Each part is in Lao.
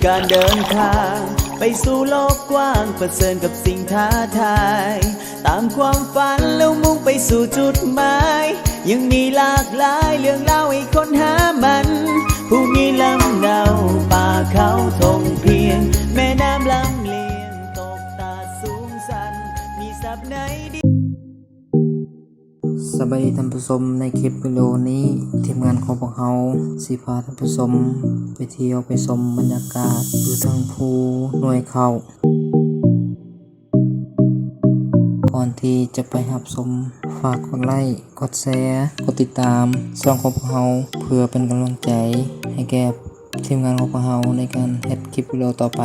ການເດີນທາງໄປສູ່ໂລກກວ້າງ ປະເຊີນກັບສິ່ງທ້າທາຍ ຕາມຄວາມຝັນແລ້ວມຸ່ງໄປສູ່ຈຸດໝາຍ ຍັງມີຫຼາກຫຼາຍເລື່ອງລາວໃຫ້ຄົ້ນຫາມັນ ພູມີລຳເນົາ ປ່າເຂົາທົ່ງພຽງ ແມ່ນ້ຳລຳລຽງ ຕົກຕາສູງຊັນ ມີສັບໃນດິນ. ສະບາຍດີທ່ານຜູ້ຊົມ, ໃນຄລິບວິດີໂອນີ້ ທີມງານຂອງພວກເຮົາຊິພາທ່ານຜູ້ຊົມໄປທ່ຽວໄປຊົມບັນຍາກາດຢູ່ເທິງພູໜ່ວຍເຂົ້າ. ກ່ອນທີ່ຈະໄປຮັບຊົມ, ຝາກກົດໄລ້, ກົດແຊ, ກົດຕິດຕາມຊ່ອງຂອງພວກເຮົາ ເພື່ອເປັນກຳລັງໃຈໃຫ້ແກ່ ທີມງານຂອງພວກເຮົາໃນການເຮັດຄລິບວິດີໂອຕໍ່ໄປ.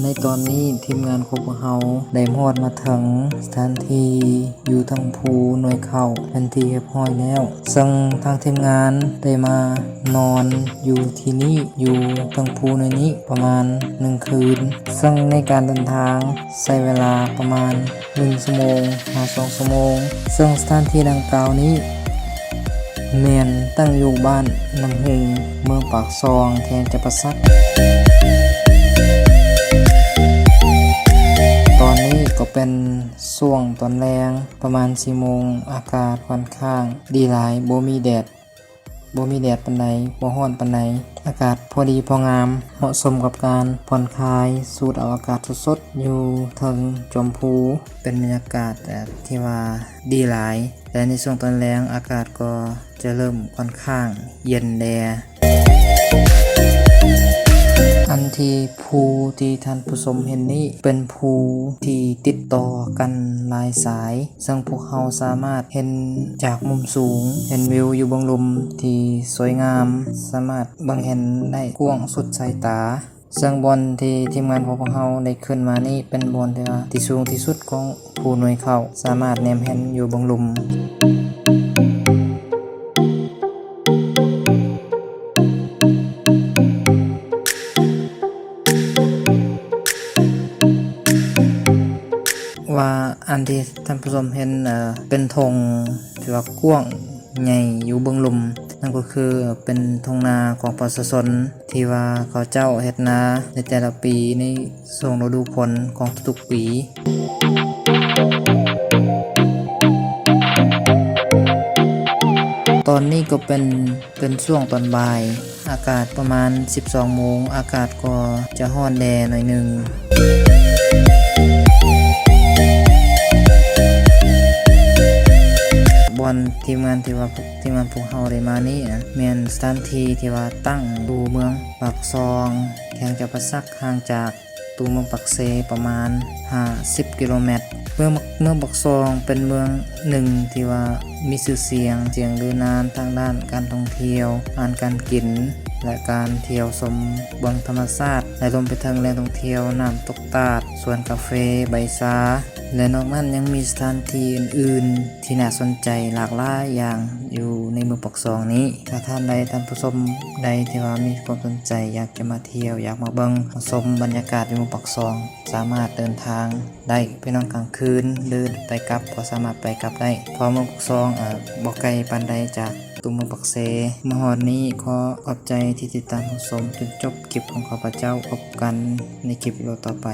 ໃນຕອນນີ້ທີມງານຂອງພວກເຮົາໄດ້ຮອດມາເຖິງສະຖານທີ່ຢູ່ເທິງພູໜ່ວຍເຂົ້າເປັນທີ່ຮຽບຮ້ອຍແລ້ວ, ເຊິ່ງທາງທີມງານໄດ້ມານອນຢູ່ທີ່ນີ້ ຢູ່ເທິງພູໜ່ວຍນີ້ປະມານໜຶ່ງຄືນ, ເຊິ່ງໃນການເດີນທາງໃຊ້ເວລາປະມານໜຶ່ງຊົ່ວໂມງຫາສອງຊົ່ວໂມງ, ເຊິ່ງສະຖານທີ່ດັ່ງກ່າວນີ້ ແມ່ນຕັ້ງຢູ່ບ້ານນ້ຳຫຸ່ງ ເມືອງປາກຊ່ອງ ແຂວງຈຳປາສັກ. ຕອນນີ້ກໍເປັນຊ່ວງຕອນແລງ ປະມານສີ່ໂມງ, ອາກາດຂ້ອນຂ້າງດີຫຼາຍ, ບໍ່ມີແດດ, ບໍ່ມີແດດປານໃດ, ບໍ່ຮ້ອນປານໃດ, ອາກາດພໍດີພໍງາມ, ເໝາະສົມກັບການຜ່ອນຄາຍ, ສູດເອົາອາກາດສົດໆ ຢູ່ເທິງຈອມພູ. ເປັນບັນຍາກາດ ເອີ່ ທີ່ວ່າດີຫຼາຍ. ແລະ ໃນຊ່ວງຕອນແລງອາກາດກໍຈະເລີ່ມຂ້ອນຂ້າງເຢັນແດ່. ອັນທີ່ພູທີ່ທ່ານຜູ້ຊົມເຫັນນີ້ ເປັນພູທີ່ຕິດຕໍ່ກັນຫຼາຍສາຍ, ເຊິ່ງພວກເຮົາສາມາດເຫັນຈາກມຸມສູງ, ເຫັນວິວຢູ່ເບື້ອງລຸ່ມທີ່ສວຍງາມ, ສາມາດເບິ່ງເຫັນໄດ້ກວ້າງສຸດສາຍຕາ. ເຊິ່ງບ່ອນທີ່ທີມງານຂອງພວກເຮົາໄດ້ຂຶ້ນມານີ້ ເປັນບ່ອນທີ່ວ່າທີ່ສູງທີ່ສຸດຂອງພູໜ່ວຍເຂົ້າ, ສາມາດແນມເຫັນຢູ່ເບື້ອງລຸ່ມ. ວ່າອັນທີ່ທ່ານຜູ້ຊົມເຫັນ ເອີ່ ເປັນທົ່ງທີ່ວ່າກວ້າງໃຫຍ່ຢູ່ເບື້ອງລຸ່ມ, ນັ້ນກໍຄືເປັນທົ່ງນາຂອງປະຊາຊົນ ທີ່ວ່າເຂົາເຈົ້າເຮັດນາໃນແຕ່ລະປີ ໃນຊ່ວງລະດູຝົນຂອງທຸກໆປີ. ຕອນນີ້ກໍເປັນ ເປັນຊ່ວງຕອນບ່າຍ, ອາກາດປະມານສິບສອງໂມງ, ອາກາດກໍຈະຮ້ອນແດ່ໜ້ອຍໜຶ່ງ. ບ່ອນທີມງານທີ່ວ່າ ທີມງານພວກເຮົາໄດ້ມານີ້ນະ ແມ່ນສະຖານທີ່ທີ່ວ່າຕັ້ງຢູ່ເມືອງປາກຊ່ອງ ແຂວງຈຳປາສັກ, ຫ່າງຈາກຕົວເມືອງປາກເຊປະມານຫ້າສິບກິໂລແມັດ. ເມືອງ ເມືອງປາກຊ່ອງເປັນເມືອງໜຶ່ງທີ່ວ່າມີຊື່ສຽງ ສຽງລືນານທາງດ້ານການທ່ອງທ່ຽວ, ອາຫານການກິນ ແລະ ການທ່ຽວຊົມເບິ່ງທຳມະຊາດ ແລະ ລວມໄປເຖິງແຫຼ່ງທ່ອງທ່ຽວນ້ຳຕົກຕາດ, ສວນກາເຟ, ໃບຊາ ແລະ ນອກນັ້ນຍັງມີສະຖານທີ່ອື່ນໆ ທີ່ໜ້າສົນໃຈຫຼາກຫຼາຍຢ່າງຢູ່ໃນເມືອງປາກຊ່ອງນີ້. ຖ້າທ່ານໃດ ທ່ານຜູ້ຊົມໃດທີ່ວ່າມີຄວາມສົນໃຈຢາກຈະມາທ່ຽວ, ຢາກມາເບິ່ງມາຊົມບັນຍາກາດຢູ່ເມືອງປາກຊ່ອງ, ສາມາດເດີນທາງໄດ້ ໄປນອນກາງຄືນ ຫຼື ໄປກັບກໍສາມາດໄປກັບໄດ້, ເພາະເມືອງປາກຊ່ອງ ເອີ່ ບໍ່ໄກປານໃດຈາກຕົວເມືອງປາກເຊ. ມາຮອດນີ້ ຂໍຂອບໃຈທີ່ຕິດຕາມຮັບຊົມຈົນຈົບຄລິບຂອງຂ້າພະເຈົ້າ. ພົບກັນໃນຄລິບວິດີໂອຕໍ່ໄປ.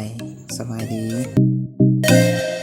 ສະບາຍດີ.